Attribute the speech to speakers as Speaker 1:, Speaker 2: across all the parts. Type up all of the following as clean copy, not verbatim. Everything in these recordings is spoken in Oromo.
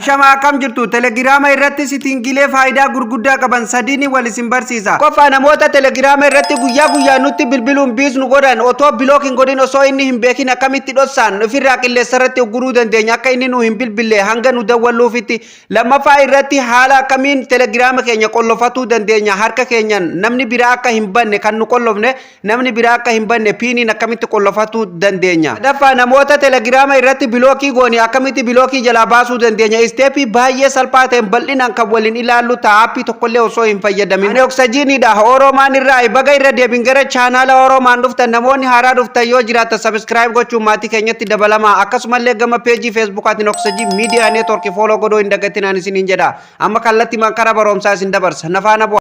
Speaker 1: Shama, akkam jirtu? Telegiraama irratti settingiilee faayidaa gurguddaa qaban sadiin wal isin barsiisa. Qofa namoota telegiraama irratti guyyaa guyyaa nutti bilbiluun busy nu godhan otoo block hin godhin, osoo inni hin beekin, akkamitti dhossaan ofirraa qilleessa irratti ugguruu dandeenya akka inni nu hin bilbille hanga nu dawwalluufitti? Lammaffaa irratti, haala akkamiin telegiraama keenya qollofatuu dandeenya, harka keenyan namni biraa akka hin banne, kan nu qollofne namni biraa akka hin banne PINiin akkamitti qollofatuu dandeenya? Sadaffaa, namoota telegiraama irratti blockii goone akkamitti blockii jalaa baasuu dandeenya? Steppii baay'ee salphaa ta'een bal'inaan kan waliin ilaallu ta'a, appii tokkollee osoo hin fayyadamin. Ani Oksajiinidha. Oromaan irraa baga irra deebin gara chaanaala Oromaan dhuftan. Namoonni haaraa dhuftan yoo jiraatan subscribe gochuun maatii keenyatti dabalama. Akkasumallee gama peejii Feesbuukaatiin Oksajiin Miidiyaa Neetworkii follow godhuu hin dagatinaan isiniin jedha. Amma kallattii karaa barumsaa isin dabarsa. Nafaana bu'a.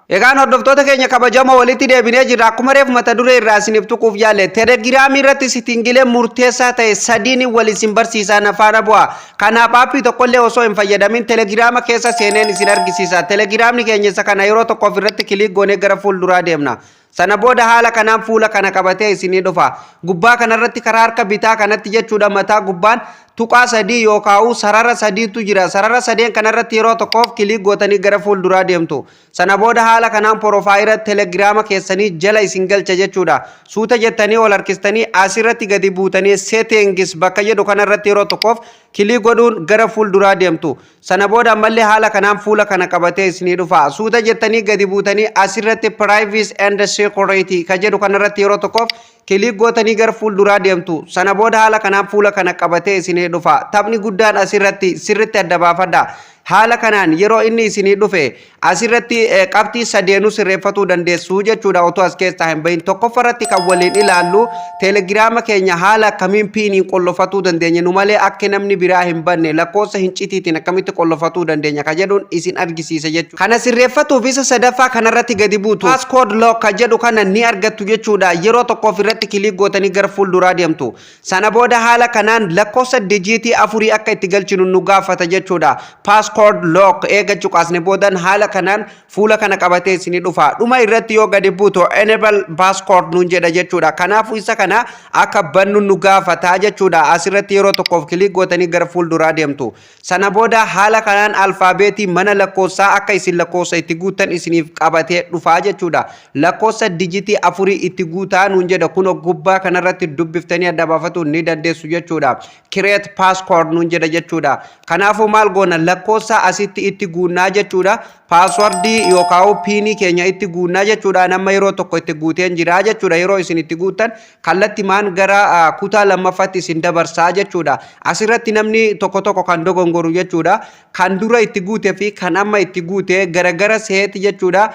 Speaker 1: Egaan hordoftoota keenya kabajamoo, walitti deebinee jirra. Akkuma reefu mata duree irraa isiniif tuquuf yaale, telegiraamii irratti settingiilee murteessaa ta'e sadiin wal isin barsiisaa, nafaana bu'a. Kanaaf appii tokkollee osoo hin fayyadamin telegiraama keessa seeneen isin argisiisa. Telegiraamni keenya isa kana, yeroo tokkoof irratti click goonee gara fuulduraa deemna. Sana booda haala kanaan fuula kana qabatee isinii dhufa. Gubbaa kanarratti karaa harka bitaa kanatti jechuudha, mataa gubbaan tuqaa sadii yookaan sarara sadiitu jira. Sarara sadeen kanarratti yeroo tokkoof click gootanii gara fuulduraa deemtu. Sana booda haala kanaan profile telegiraama keessanii jala isin galcha jechuudha. Suuta jettanii ol harkistanii asirratti gadi buutanii settings bakka jedhu kanarratti yeroo tokkoof click godhuun gara fuulduraa deemtu. Sana booda ammallee haala kanaan fuula kana qabatee isinii dhufa. Suuta jettanii gadi buutanii asirratti privacy and security ka jedhu kanarratti yeroo tokkoof click gootanii gara fuulduraa deemtu. Sana booda haala kanaan fuula kana qabatee isinii dhufa. Taphni guddaan asirratti sirritti adda baafadha. Haala kanaan yeroo inni isinii dhufe asirratti qabxii sadeenuu sirreeffatuu dandeessu jechuudha otoo as keessaa hin bahin. Tokkoffarratti kan waliin ilaallu, teelegiraama keenya haala akkamiin PINiin qollofatuu dandeenya, nu malee akka namni biraa hin banne lakkoofsa hin citiitiin akkamitti qollofatuu dandeenya ka jedhuun isin argisiisa jechuudha. Kana sirreeffatuuf isa sadaffaa kanarratti gadi buutu. Passcode lock ka jedhu kana ni argattu jechuudha. Yeroo tokkoof irratti click gootanii gara fuulduraa deemtu. Sana booda haala kanaan lakkoofsa dijiitii afurii akka itti galchinu nu gaafata jechuudha. Passcode lock eega cuqaasne boodan haala kanaan fuula kana qabatee isinii dhufa. Dhuma irratti yoo gadi buutu enable passcode nuun jedha jechuudha. Kanaafuu isa kana akka bannu nu gaafata jechuudha. Asirratti yeroo tokkoof click gootanii gara fuulduraa deemtu. Sana booda haala kanaan alfaabeetii mana lakkoofsaa akka isin lakkoofsa itti guuttan isiniif qabatee dhufaa jechuudha. Lakkoofsa dijitii afurii itti guutaa nuun jedha, kun gubbaa kanarratti dubbiftanii adda baafatu ni dandeessu jechuudha. Create passcode nuun jedha jechuudha. Kanaafuu maal goona? Lakkoofsa asitti itti guunnaa jechuudha. Passwordii yookaan PINii keenya itti guunnaa jechuudha. Nama yeroo tokko itti guuteen jira jechuudha. Yeroo isin itti guuttan kallattii maan gara kutaa lammaffaatti isin dabarsaa jechuudha. Asirratti namni tokko tokko kan dogongoru jechuudha. Kan dura itti guute fi kan amma itti guute garagara seeti jechuudha.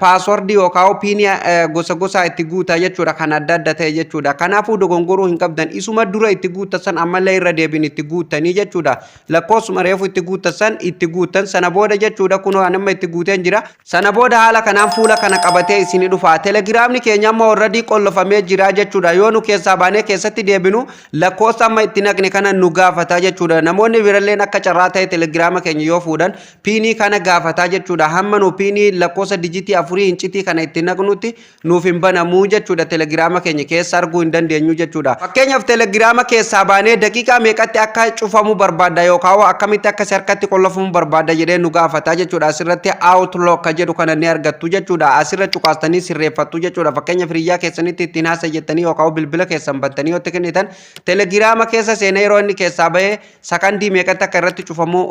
Speaker 1: Passwordii yookaan PINii gosa gosaa itti guuta jechuudha. Kan adda adda ta'e jechuudha. Kanaafuu dogongoruu hin qabdan. Isuma dura itti guuttan san ammallee irra deebiin itti guuttanii jechuudha. Lakkoofsuma reefu itti guuttan san itti guuttan, sana booda jechuudha, kunoo amma itti guuteen jira. Sana booda haala kanaan fuula kana qabatee isinii dhufa. Telegiraamni keenya amma already qollofamee jira jechuudha. Yoo nu keessaa baanee keessatti deebinu lakkoofsa amma itti naqne kana nu gaafata jechuudha. Namoonni biralleen akka carraa ta'e telegiraama keenya yoo fuudhan PINii kana gaafata jechuudha. Hamma nu PINii lakkoofsa dijitii afurii hincitii kana itti naqnutti nuuf hin banamuu jechuudha. Telegiraama keenya keessa arguu hin dandeenyu jechuudha. Fakkeenyaaf, telegiraama keessaa baanee daqiiqaa meeqatti akka cufamu barbaadda yookaan akkamitti akka harkatti qollofamuu barbaadda jedhee nu gaafata jechuudha. Asirratti auto lock ka jedhu kana ni argattu jechuudha. Asirra cuqaastanii sirreeffattu jechuudha. Fakkeenyaaf, hiriyyaa keessanitti ittiin haasa jettanii yookaan bilbila keessan bantanii yoo itti kennitan, telegiraama keessa seenee yeroo inni keessaa bahee sakandii meeqatti akka irratti cufamu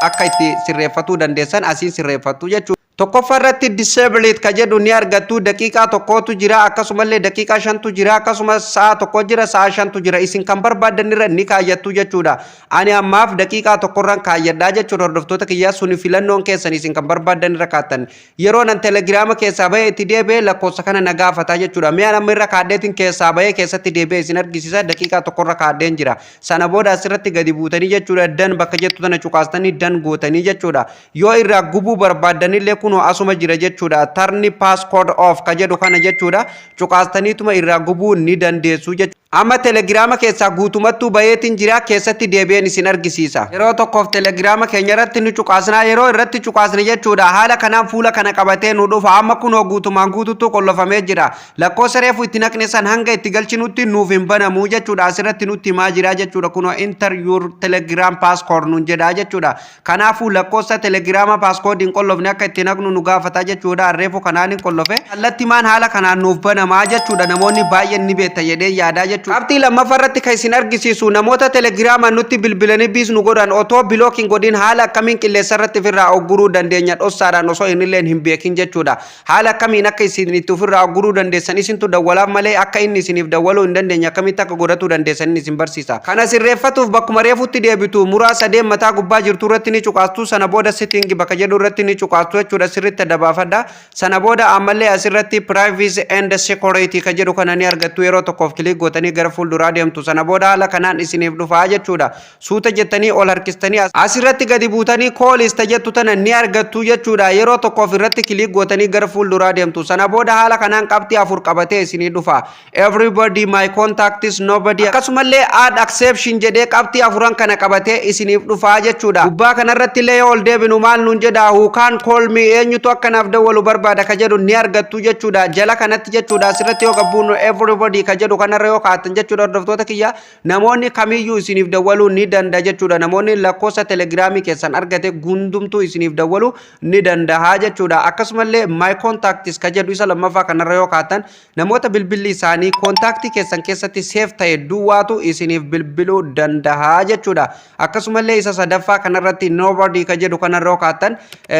Speaker 1: akka itti sirreeffatuu dandeessan asiin sirreeffattu jechuudha. Tokkoffaa irratti disable ka jedhu ni argattu. Daqiiqaa tokkotu jira, akkasumallee daqiiqaa shantu jira, akkasumas sa'a tokko jira, sa'a shantu jira. Isin kan barbaadan irra ni kaayyattu jechuudha. Ani ammaaf daqiiqaa tokkorraan kaayyadhaa jechuudha. Hordoftoota kiyyaa, suni filannoon keessan, isin kan barbaadan irra kaattan. Yeroo nan telegiraama keessaa bahee itti deebi'ee lakkoofsa kana na gaafata jechuudha. Mi'a amma irra kaadheetiin keessaa bahee keessatti deebi'ee isin argisiisa. Daqiiqaa tokkorra kaadheen jira. Sana booda asirratti gadi buutanii jechuudha, done bakka jettu tana cuqaastanii done gootanii jechuudha. Yoo irraa gubuu barbaaddanillee kunoo asuma jira jechuudha. Turn passcode off ka jedhu kana jechuudha. Cuqaastaniituma irraa gubuu ni dandeessu jechuudha. Amma Telegiraama keessaa guutumattuu bayeetiin jira, keessatti deebi'een isin argisiisa. Yeroo tokkoof Telegiraama keenya irratti ni cuqaasnaa. Yeroo irratti cuqaasne jechuudha, haala kanaan fuula kana qabatee nu dhufa. Amma kunoo guutumaan guututtuu qollofamee jira. Lakkoofsa reefu itti naqne san hanga itti galchinutti nuuf hin banamu jechuudha. Asirratti nutti himaa jira jechuudha. Kunoo "Enter your Telegram passcode" nuun jedha jechuudha. Kanaafuu lakkoofsa Telegiraama passcodeiin qollofne akka itti naqnu nu gaafata jechuudha. Reefu kanaan hin qollofe. Kallattimaan haala kanaan nuuf banamaa jechuudha. Namoonni baay'een ni beekta jedhee yaadaa jechuudha. Qabxii lammaffaa irratti kan isin argisiisu, namoota Telegiraamaan nutti bilbilanii busy nu godhan otoo block hin godhin haala akkamiin qilleensa irratti ofirraa ogguruu dandeenya, dhossaadhaan osoo inni illee hin beekin jechuudha. Haala akkamiin akka isin itti ofirraa ogguruu dandeessan, isintu dawwalaaf malee akka inni isiniif dawwaluu hin dandeenye akkamitti akka godhatuu dandeessan inni isin barsiisa. Kana sirreeffatuuf bakkuma reefutti deebitu, muraa sadeen mataa gubbaa jirtu irratti ni cuqaastu. Sana booda setting bakka jedhu irratti ni cuqaastu jechuudha. Sirriitti adda baafadha. Sana booda ammallee asirratti privacy and security ka jedhu kana ni argattu. Yeroo tokkoof click gootanii gara fuulduraa deemtu. Sana booda haala kanaan isiniif dhufaa jechuudha. Suuta jettanii ol harkistanii asirratti gadi buutanii calls ta jettu tana ni argattu jechuudha. Yeroo tokkoof irratti click gootanii gara fuulduraa deemtu. Sana booda haala kanaan qabxii afur qabatee isinii dhufa. Everybody, my contacts, nobody, akkasumallee add exception jedhee qabxii afuran kana qabatee isiniif dhufaa jechuudha. Gubbaa kanarratti illee yoo ol deebinu maal nuun jedha? "Who can call me", eenyutu akkanaaf dawwalu barbaada ka jedhu ni argattu jechuudha. Jala kanatti jechuudha, asirratti yoo gabbuunu everybody ka jedhu kanarra yoo kaa'attan jechuudha, hordoftoota kiyya, namoonni kamiyyuu isiniif dawwaluu ni danda'a jechuudha. Namoonni lakkoofsa Telegiraamii keessan argate gundumtuu isiniif dawwaluu ni danda'a jechuudha. Akkasumallee my contacts ka jedhu isa lammaffaa kanarra yoo kaa'attan, namoota bilbilli isaanii contactii keessan keessatti save ta'e duwwaatu isiniif bilbiluu danda'a jechuudha. Akkasumallee isa sadaffaa kanarratti nobody ka jedhu kanarra yoo kaa'attan,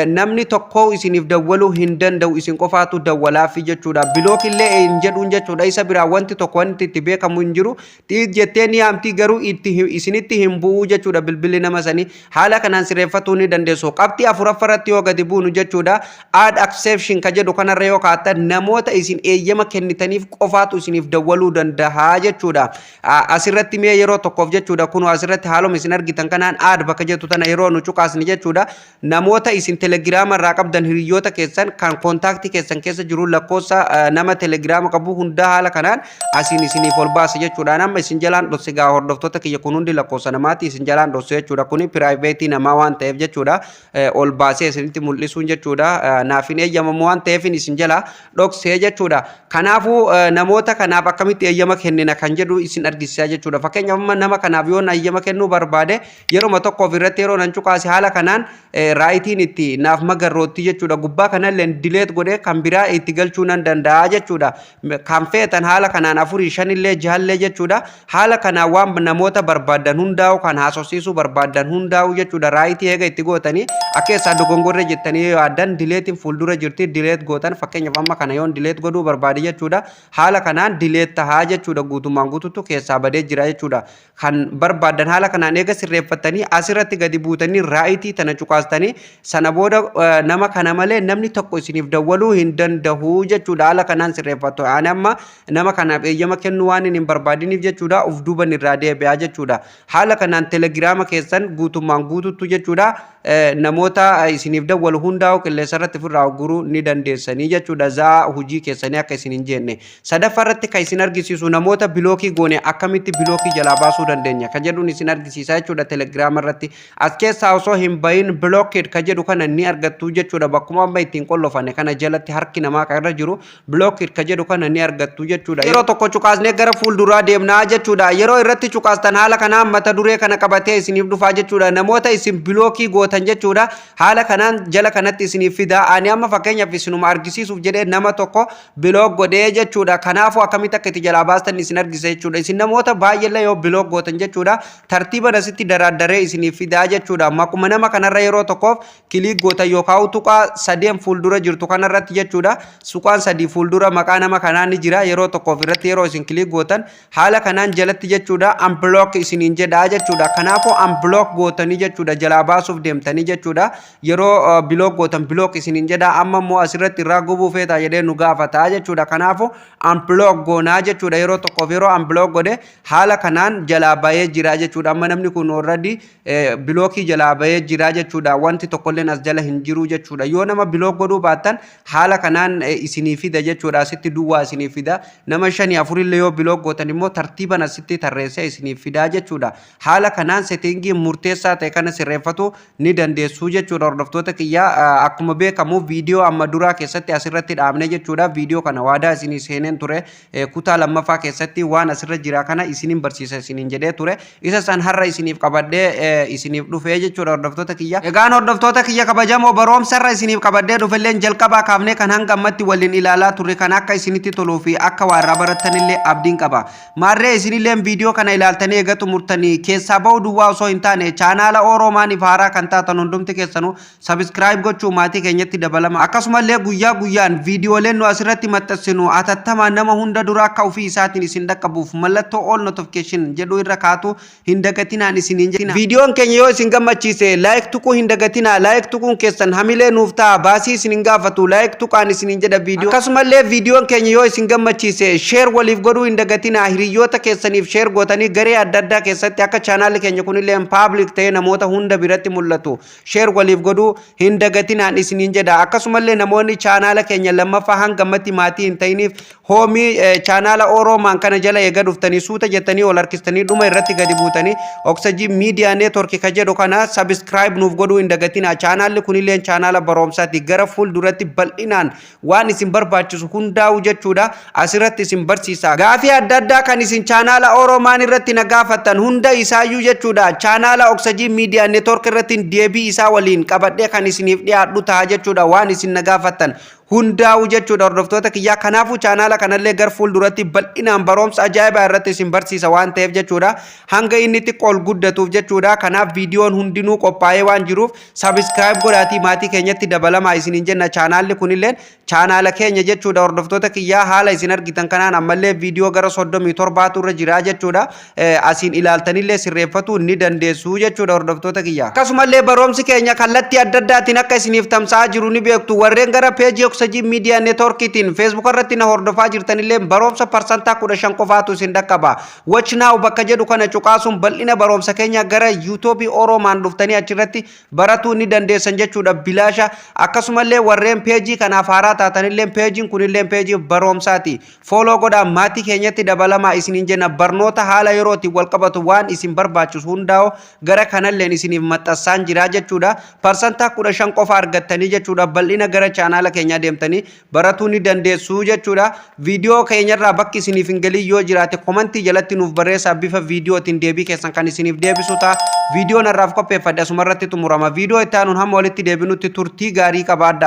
Speaker 1: namni tokko isiniif dawwaluu hin danda'u, isin qofaatu dawwalaafi jechuudha. Block illee hin jedhuun jechuudha. Isa biraa wanti tokko wanti itti beekamu hin jiru. Xiit jettee ni yaamti, garuu itti isinitti hin bu'uu jechuudha bilbilli nama sanii. Haala kanaan sirreeffatuu ni dandeessu. Qabxii afuraffaa irratti yoo gadi buunu jechuudha, add exception ka jedhu kanarra yoo kaa'attan, namoota isin eeyyama kennitaniif qofaatu isiniif dawwaluu danda'a jechuudha. Asirratti mee yeroo tokkoof jechuudha, kunoo asirratti haaluma isin argitan kanaan add bakka jettu tana yeroo nu cuqaasni jechuudha, namoota isin Telegiraama irraa qabdan, hiriyoota keessan kan contactii keessan keessa jiru, lakkoofsa nama Telegiraama qabu hundaa haala kanaan asiin isiniif ol baasa jechuudha. Amma isin jalaan dhosse gaa, hordoftoota kiyya, kun hundi lakkoofsa namaati isin jalaan dhosse jechuudha. Kuni privateii namaa waan ta'eef jechuudha, ol baasee isinitti mul'isuun jechuudha naaf hin eeyyamamu waan ta'eef isin jalaa dhoksee jechuudha. Kanaafuu namoota kanaaf akkamitti eeyyama kennina kan jedhu isin argisiisa jechuudha. Fakkeenyaaf amma nama kanaaf yoo eeyyama kennuu barbaade, yeroo tokkoof irratti yeroo nan cuqaase haala kanaan rightiin itti naaf magarrootti jechuudha. Gubbaa kanallee delete godhee kan biraa itti galchuu nan danda'a jechuudha. Kan feetan haala kanaan afurii, shanillee, jahallee jechuudha. Haala kanaan waan namoota barbaadan hundaa'u, kan haasofsiisuu barbaadan hundaa'u jechuudha. Rightii eega itti gootanii, akka keessaa dogongorre jettanii yoo yaaddan, deleteiin fuuldura jirti, delete gootan. Fakkeenyaaf amma kana yoon delete godhuu barbaade jechuudha, haala kanaan delete tahaa jechuudha. Guutummaan guutuutu keessaa badee jira jechuudha. Kan barbaadan haala kanaan eega sirreeffattanii, asirratti gadi buutanii rightii tana cuqaastanii, sana booda nama kana malee namni tokko isiniif dawwaluu hin danda'u jechuudha. Haala kanaan sirreeffattu. Ani amma nama kanaaf eeyyama kennuu waan hin barbaadiniif jechuudha, uf duuban irraa deebi'aa jechuudha. Haala kanaan Telegiraama keessan guutummaan guutuutu jechuudha, namoota isiniif dawwalu hundaa'u qilleensa irratti ofirraa guruu ni dandeessanii jechuudha. Zaa hojii keessanii akka isin hin jenne. Sadaffaa irratti kan isin argisiisu, namoota blockii goone akkamitti blockii jalaa baasuu dandeenya kan jedhuun isin argisiisa jechuudha. Telegiraama irratti as keessaa osoo hin bahin blocked ka jedhu kana ni argattu jechuudha. Bakkuma amma ittiin qollofane kana jalatti harki namaa kan irra jiru blocked ka jedhu kana ni argattu jechuudha. Yeroo tokko cuqaasnee gara fuulduraa deemnaa jechuudha. Yeroo irratti cuqaastan haala kanaan mata duree kana qabatee isiniif dhufaa jechuudha. Namoota isin blockii gootan jechuudha, haala kanaan jala kanatti isiniif fida. Ani amma fakkeenyaaf isinuma argisiisuuf jedhee nama tokko block godhee jechuudha. Kanaafuu akkamitti akka itti jalaa baastan isin argisiisa jechuudha. Isin namoota baay'eellee yoo block gootan jechuudha, tartiiban asitti daraaddaree isiniif fidaa jechuudha. Maquma nama kanarra yeroo tokkoof click gootan yookaan tuqaa sadeen fuuldura jirtu kanarratti jechuudha, tuqaan sadii fuuldura maqaa nama kanaa ni jira. Yeroo tokkoof irratti yeroo isin click gootan haala kanaan jalatti jechuudha, unblock isiniin jedhaa jechuudha. Kanaafuu unblock gootanii jechuudha, jalaa baasuuf deemtanii jechuudha. Yeroo block gootan block isiniin jedha. Amma immoo asirratti irraa gubuu feetaa jedhee nu gaafataa jechuudha. Kanaafuu unblock goonaa jechuudha. Yeroo tokkoof yeroo unblock godhe haala kanaan jalaa bahee jira jechuudha. Amma namni kun already blockii jalaa bahee jira jechuudha. Wanti tokkolleen as jala hin jiru jechuudha. Yoo nama block godhuu baattan haala kanaan isinii fida jechuudha. Asitti duwwaa isinii fida. Nama shanii afurillee yoo block gootan immoo tartiiban asitti tarreessee isiniif fidaa jechuudha. Haala kanaan setting murteessaa ta'e kana sirreeffatu ni dandeessu jechuudha, hordoftoota kiyyaa. Akkuma beekamu viidiyoo amma duraa keessatti asirratti dhaabne jechuudha. Viidiyoo kana waadaa isinii seeneen ture, kutaa lammaffaa keessatti waan asirra jira kana isinin barsiisa isiniin jedhee ture. Isa san har'a isiniif qabadhee isiniif dhufee jechuudha, hordoftoota kiyya. Egaan hordoftoota kiyya kabajamoo, baroomsarra isiniif qabadhee dhufelleen jalqabaa kaafnee kan hanga ammatti waliin ilaalaa turre kan akka isinitti toluu fi akka waa irraa barattanillee abdiin qaba. Maarree isinillee viidiyoo kana ilaaltanii eega xumurtanii keessaa ba'uu duwwaa osoo hin taane, chaanaala Oroomaaniif haaraa kan taatan hundumti keessanuu subscribe gochuu maatii keenyatti dabalama. Akkasumallee guyyaa guyyaan viidiyooleen nu asirratti maxxansinu atattamaan nama hunda dura akka ofii isaatiin isin dhaqqabuuf mallattoo all notification jedhu irra kaatu hin dagatinaan isiniin jedhina. Viidiyoon keenya yoo isin gammachiise like tuquu hin dagatinaa. Like tuquun keessan hamilee nuuf ta'a, baasii isin hin gaafatu, like tuqaan isiniin jedha viidiyoo. Akkasumallee viidiyoon keenya yoo isin gammachiise share waliif godhuu hin dagatinaa. Hiriyoota keessaniif share gootanii garee adda addaa keessatti akka chaanaalli keenya kunillee public ta'ee namoota hunda biratti mul'atu share waliif godhuu hin dagatinaan isiniin jedha. Akkasumallee namoonni chaanaala keenya lammaffaa hanga ammatti maatii hin ta'iniif home chaanaala Oroomaan kana jala eega dhuftanii suuta jettanii ol harkistanii dhuma irratti gadi buutanii Oksajii Miidiyaa Network ka jedhu kana subscribe nuuf godhuu hin dagatinaa. Chaanaalli kunillee chaanaala barumsaati. Gara fuulduratti bal'inaan waan isin barbaachisu hundaa'u jechuudha asirratti isin barsiisa. Gaafii adda addaa kan isin chaanaala Oroomaan irratti na gaafattan hunda isaayyuu jechuudha chaanaala Oksajii Miidiyaa Network irratti deebii isaa waliin qabadhee kan isiniif dhiyaadhu ta'a jechuudha, waan isin na gaafattan hundaa'u jechuudha, hordoftoota kiyyaa. Kanaafuu chaanaala kanallee gar fuulduratti bal'inaan barumsa ajaa'ibaa irratti isin barsiisa waan ta'eef jechuudha, hanga inni xiqqoo ol guddatuuf jechuudha. Kanaaf viidiyoon hundinuu qophaa'ee waan jiruuf subscribe godhaatii maatii keenyatti dabalamaa isiniin jenna. Chaanaalli kunillee chaanaala keenya jechuudha, hordoftoota kiyyaa. Haala isin argitan kanaan ammallee viidiyoo gara 37tu irra jira jechuudha. Asiin ilaaltanillee sirreeffatu ni dandeessu jechuudha, hordoftoota kiyyaa. Akkasumallee barumsi keenya kallattii adda addaatiin akka isiniif tamsa'aa jiru ni beektu. Warreen gara peejii Oksajii Miidiyaa Networkiitiin Facebook irratti na hordofaa jirtanillee barumsa 15% qofaatu isin dhaqqaba. Watch now bakka jedhu kana cuqaasuun bal'ina barumsa keenya gara YouTubeii Oroomaan dhuftanii achirratti baratuu ni dandeessan jechuudha, bilaasha. Akkasumallee warreen peejii kanaaf haaraa taatanillee peejiin kunillee peejii barumsaati. Follow godhaa maatii keenyatti dabalamaa isiniin jenna. Barnoota haala yerootiin wal qabatu waan isin barbaachisu hundaa'u gara kanalleen isiniif maxxansaan jira jechuudha. 15% qofa argattanii jechuudha, bal'ina gara chaanaala keenyaa deemtanii baratuu ni dandeessu jechuudha. Viidiyoo keenyarraa bakki isiniif hin galin yoo jiraate komantii jalatti nuuf barreessaa, bifa viidiyootiin deebii keessan kan isiniif deebisu ta'a. Viidiyoon har'aaf qopheeffadhe asumarratti xumurama. Viidiyoo itti aanuun hamma walitti deebinutti turtii gaarii qabaadha.